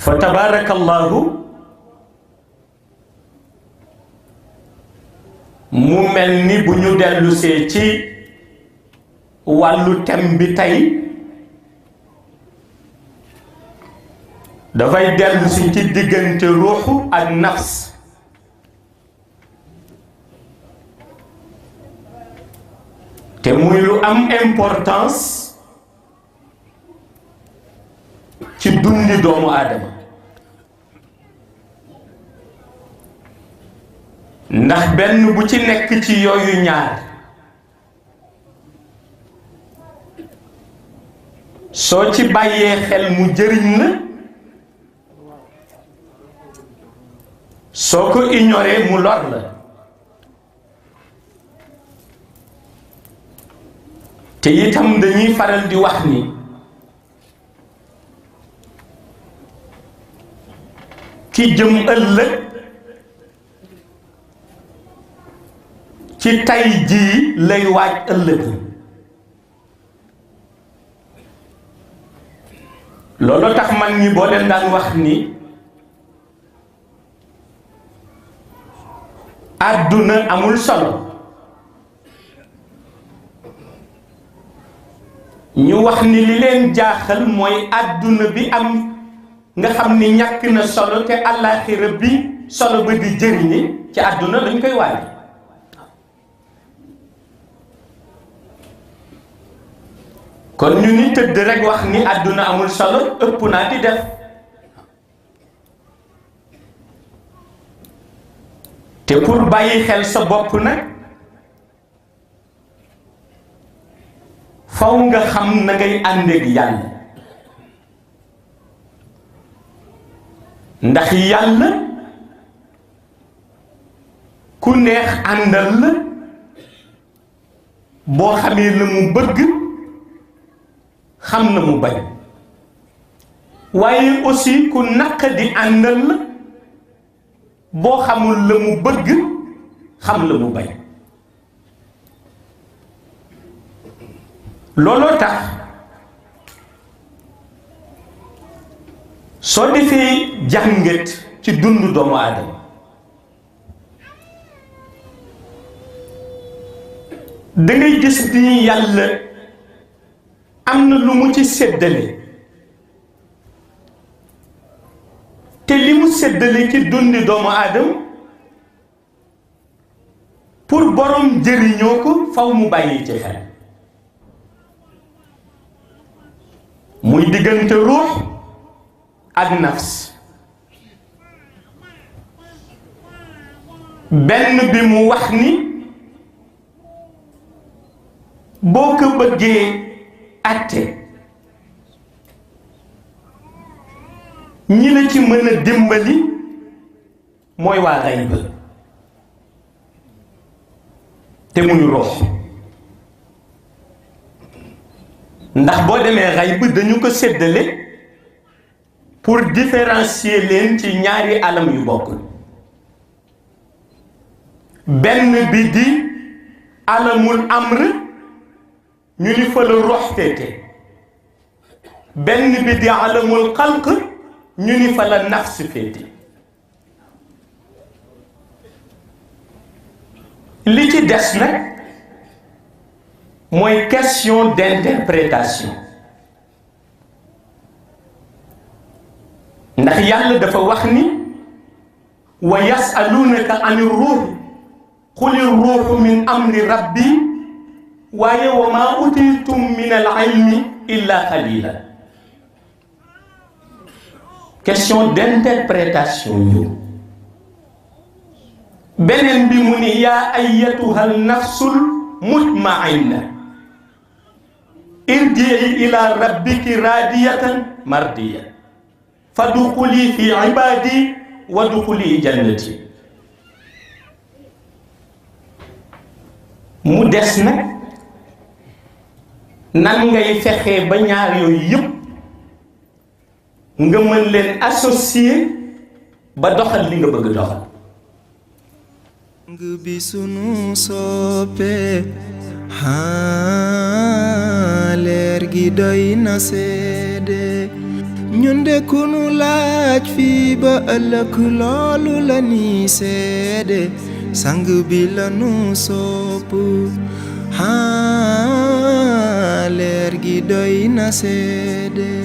fa tabarakallahu mu mel ni bu ñu dellusee ci wàllu thème bi tey dafay dellusi ci diggante ruuxu ak nafs te muy lu am importance ci dundi doomu aadama ndax benn bu ci nekk ci yooyu ñaar soo ci bàyyee xel mu jëriñ la soo ko ignoré mu lor la te itam dañuy faral di wax ni ki jëm ëllëg ci tay jii lay waaj ëllëg loolu tax mag ñi boo leen daan wax ni àdduna amul solo ñu wax ni li leen jaaxal mooy àdduna bi am nga xam ni ñàkk na solo te àllaaxira bi solo ba di jëriñi ci àdduna lañ koy waaj kon ñu ni tëdd rek wax ni àdduna amul solo ëpp naa di def te pour bàyyi xel sa bopp nag faw nga xam na ngay àndeeg yàlla ndax yàlla ku neex àndal la boo xamee la mu bëgg xam na mu bañ waaye aussi ku naqadi àndal la boo xamul la mu bëgg xam la mu bañ looloo tax soo defee jàngat ci dundu doomu aadama dangay gis ni yàlla am na lu mu ci séddale te li mu séddale ci dundi doomu aadama pour borom jëriñoo ko faw mu bàyyi ci xel muy diggante ruux ak nafs benn bi mu wax ni boo ko bëggee atte ñi la ci mën a dimbali mooy waa xayb te muy ruux ndax boo demee xayb dañu ko séddale pour différencier leen ci ñaari alam yu bokkul benn bi di alamul amr ñu ni fa la ruux féete benn bi di alamul xalq ñu ni fa la nafs féete li ci des nag mooy question d'interprétation ndax yàlla dafa wax ni wa yasalunaka ani ruux quli ruuxu min amri rabbi waaye wa maa utitum min al ilmi illa qalila question d'interprétation ñu beneen bi mu ni yaa ayyatuha al nafsul mutmainna irji'i ila rabbiki radiyatan mardiya fadxuli fi ibadi wadxuli jannati mu des nag nan ngay fexee ba ñaar yooyu yëpp nga mën leen associer ba doxal li nga bëgg doxal bi sunu soppe leer gi doy na seede ñun de ku nu laaj fii ba ëllëg loolu la ni seede sang bi la nu sopp leer gi doy na seede